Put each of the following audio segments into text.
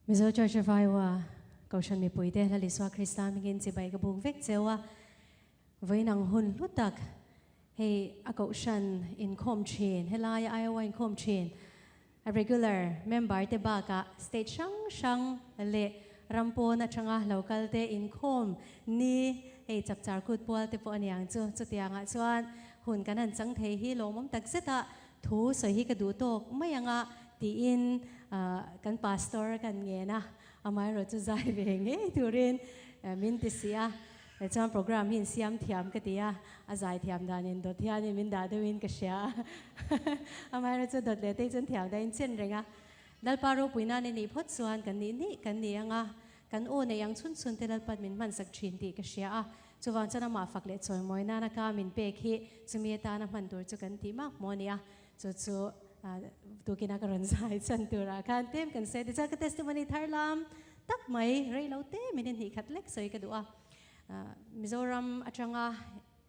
Mizo Church of Iowa Kohhran mipuite Lal Isua Krista hmingin chibai ka buk vek cheu a, vawiin ang hun hlu tak hei a Kohhran inkhawm thin, helaia Iowa inkhawm thin a regular member te bakah state hrang hrang leh ram pawn atanga lo kal te inkhawm ni hei chapchar kut pual te pawh a niang chu. Chutiangah chuan hun kan han chang thei hi lawmawm tak zet a, Thu sawi hi ka duh tawk mai ang a tiin kan pastor kan ngen a, amaherawh chu zai ve ngei turin min ti si a, chuan program hi insiam thiam ka ti a, a zai thiam danin dawt hianin min dah deuhin ka hria a, amaherawh chu dawt leh te hi chuan thiam dahin chen reng a, Lalpa ropui nan i nih phawt chuan kan nih nih kan ni ang a, kan aw neih ang chhun chhun te Lalpan min hmansak thin tih ka hria a, Chuvang chuan amah fak leh chawimawi nana ka min pek hi chumi atana hman tur chu kan tih mak maw nia. Chu chu tukina ka rawn zai chhan turah khan tlem kan sawi a. Tichuan ka testimony thar lam tak mai rei lo te minute hnih khat lek sawi ka duh a. Mizoram atanga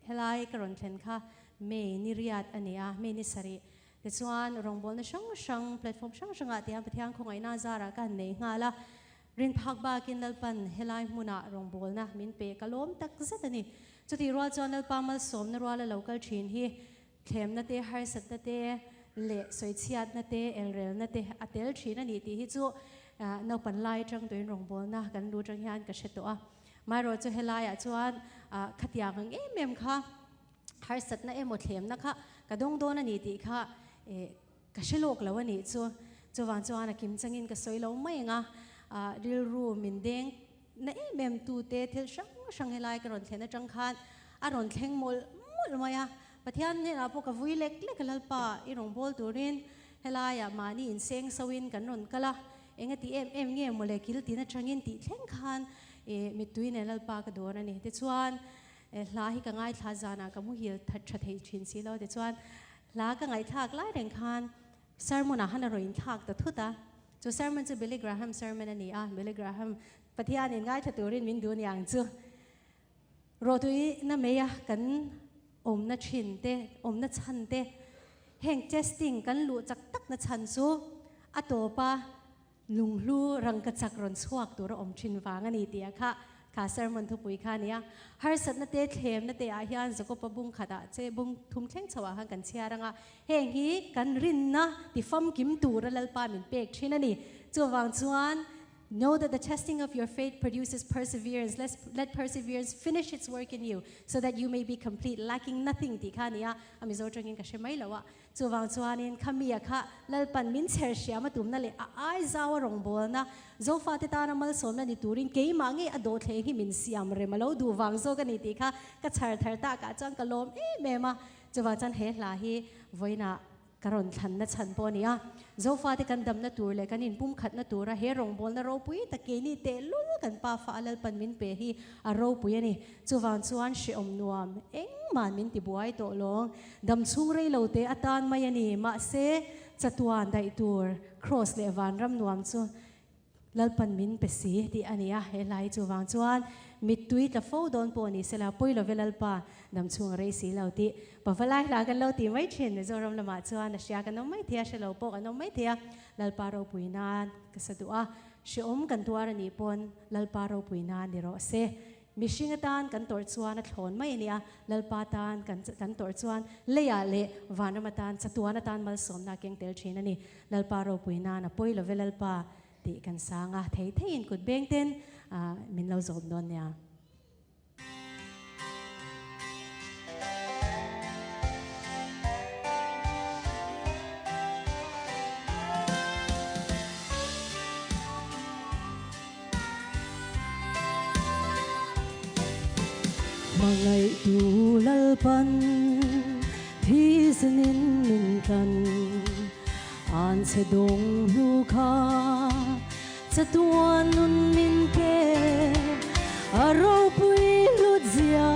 helai ka rawn thlen kha May ni riat a ni a, May ni sarih. Tichuan rawngbawlna hrang hrang platform hrang hrangah tihian Pathian khawngaihna zarah ka han nei nghal a. Rin phak bakin Lalpan helai hmunah rawngbawlna min pe ka lawm tak zet a ni. Chutih rual chuan Lalpa malsawmna ruala lo kal thin hi thlemna te, harsatna te leh sawichhiatna te, elrelna te a tel thin a ni tih hi chu naupan lai atang tuin rawngbawlna kan lu atang hian ka hre tawh a. Maherawh chu helaiah chuan khatiang ang em em kha harsatna emaw thlemna kha ka dawng dawn a ni tih kha Ka hre lawk lo a nih chu. Chuvang chuan a kim changin ka sawi lo mai ang a, rilru min deng na em em tute thil hrang hrang helai ka rawn thlen atang khan a rawn thleng mawlh mawlh mai a. Pathian hnenah pawh ka vui lek lek a, Lalpa i rawn bawl turin helaiah mahni inseng soin kan rawn kal a, enga ti em em nge mawle kil tin atangin tih thleng khan mittui nen Lalpa ka dawn a ni. Tichuan hla hi ka ngaithla zanah ka muhil tha thei thin si lo. Tichuan Hla ka ngaihthlak lai reng khan sermon ah han a rawn inthlak ta thut a, chu sermon chu Billy Graham sermon a ni a, Billy Graham Pathian in ngaithla turin min duh niang chu rawhtui na mei a kan awmna thin te, awmna chhan te, heng testing kan luh chak tak na chhan chu a tawp a Lunghlu rangkachak rawn chhuak tur a awm thin vang a ni tih a kha kha sermon thupui kha a ni a. Harsatna te thlemna te ah hian Jakopa bung khat ah che bung thum thleng chho ah khan kan chhiar ang a, heng hi kan rinna ti famkim tur a Lalpa min pek thin a ni. Chuvang chuan Know that the testing of your faith produces perseverance, let let perseverance finish its work in you, so that you may be complete, lacking nothing tih kha a ni a, a Mizo tangin ka hre mai lo a. Chuvang chuanin khami a kha Lalpan min chher hriam a tumna leh a ai zau a rawngbawlna Zofate tana malsawmna ni turin keimah ngei a dawhthleng hi min siam rem a lo duh vang zawk a ni tih kha ka chhar thar takah chuan ka lawm em em a. Chuvang chuan he hla hi vawiinah ka rawn thlanna chhan pawh a ni a. Zofate kan damna tur leh kan inpumkhatna tura he rawngbawlna ropui tak keini tehlul kan pa fa a Lalpan min pe hi a ropui a ni. Chuvang chuan hrehawm nuam engmah min ti buai tawh lawng. Dam chhung rei lo te atan mai a ni. Mahse, chatuan daih tur Kraws leh vanram nuam chu Lalpan min pe si tih a ni a. He hla hi chuvang chuan mittui tla fo dawn pawh ni sela, pawi love Lalpa dam chhung a rei si lo tih Pavalai hla kan lo ti mai thin. Mizoram lamah chuan a hria kan awm mai thei a, hre lo pawh kan awm mai thei a. Lalpa ropui nan ka sa duh a, hrehawm kan tuar a nih pawn Lalpa ropui nan ni rawh se. Mihring atan kan tawrh chuan a thlawn mai a nia, Lalpa tan kan kan tawrh chuan leiah leh vanram atan chatuan atan malsawmna a keng tel thin a ni. Lalpa ropui nan a pawi love Lalpa tih kan sang a, thei theiin kut beng ten min lo zawm dawn nia. Hmangaihtu Lalpan thisenin min tlan, an chhe dawng hnu kha chatuan nun min pe, a ropui hlut zia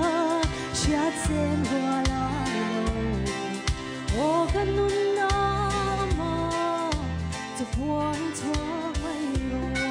hriat sen rual a ni lo. Aw ka nunna ama chu puan chhuak mai rawh.